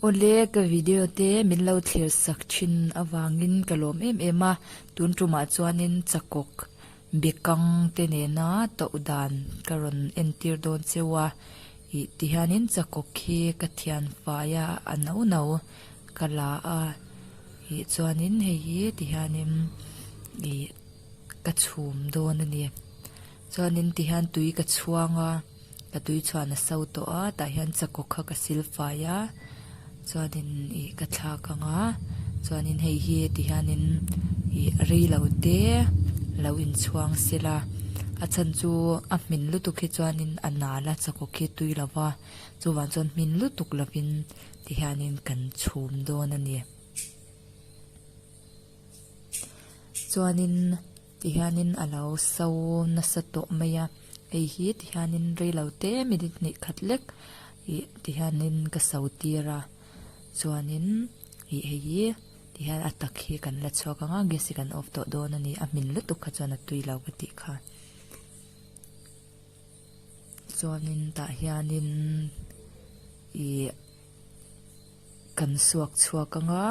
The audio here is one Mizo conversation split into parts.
Awle ka video te min lo thlir sak thin avangin ka lawm em em a, tun tumah chuanin chakawk bekang te nena toh dan ka rawn entir dawn cheu a, ih tihianin chakawk hi ka thian fai a a no no ka la a, ih chuanin hei hi tihianin ih ka chhum dawn a ni. Chuanin tihian tui ka chhuang a, ka tui chhuan a so tawh a, tah hian chakawk kha ka sil fai a, chuanin ih ka thlak ang a, chuanin hei hi tihianin ih rei lo te lo inchhuang sela, a chhan chu a hmin lutuk hi chuanin a nal a chakawk hi tui lo va, chuvang chuan hmin lutuk lovin tihianin kan chhum dawn a ni. Chuanin. Tihianin a lo so nasa tawh mai a, hei hi tihianin reilo te minute hnih khat lek ih tihianin ka so tir a, chuanin ih hei hi tihian a tak hi kan la chhuak ang a, gas hi kan off tawh dawn a ni, a hmin lutuk kha chuan a tui lo ka tih kha. Chuanin tah hianin ih. Kan suak chhuak ang a,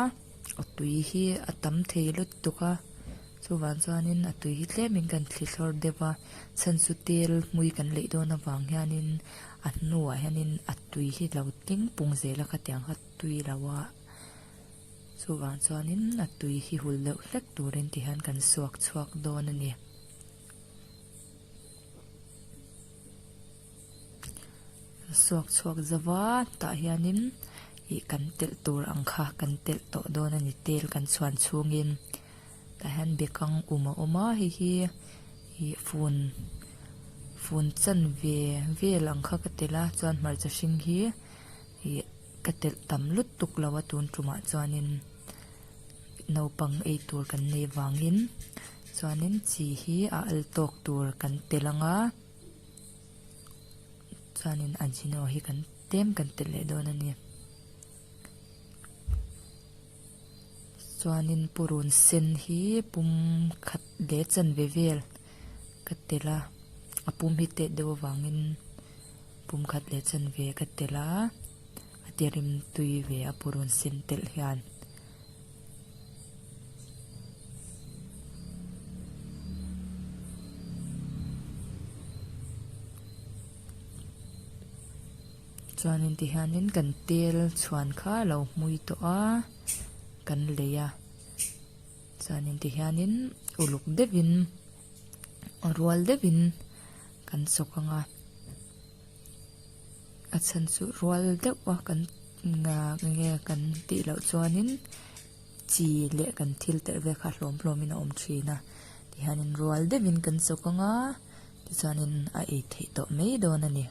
a tui hi a tam thei lutuk a, chuvang chuanin a tui hi tlemin kan thli thlawr deuh a, chhan chu tel hmui kan leih dawn avang hianin a hnuah hianin a tui hi lo tling pung zel a khatiang kha tui lo a, chuvang chuanin a tui hi hul deuh hlek turin tihian kan suak chhuak dawn a ni. Suak chhuak zova tah hianin ih kan telh tur ang kha kan telh tawh dawn a ni tel kan chhuan chhungin tah hian bekang um a awm a hei hi ih fun fun chanve vel ang kha ka telh a chuan hmarcha hring hi ih ka telh tam lutuk lo a tun tumah chuanin naupang ei tur kan nei vangin chuanin chi hi a al tawk tur kan telh ang a. Chuanin ajino hi kan tlem kan telh leh dawn a ni. Chuanin purun sen hi pum khat leh chanve vel ka telh a, a pum hi tet deuh avangin pum khat leh chanve ka telh a, a ti rim tui ve a purun sen telh hian. Chuanin tihianin kan tel chhuan kha a lo hmui tawh a kan lei a chuanin tihianin uluk deuhin rual deuhin kan chawk ang a. A chhan chu rual deuh a kan nge kan tih loh chuanin chi leh kan thil telh vel kha hlawm hlawmin a awm thin a tihianin rual deuhin kan chawk ang a tichuanin a ei theih tawh mai dawn a ni.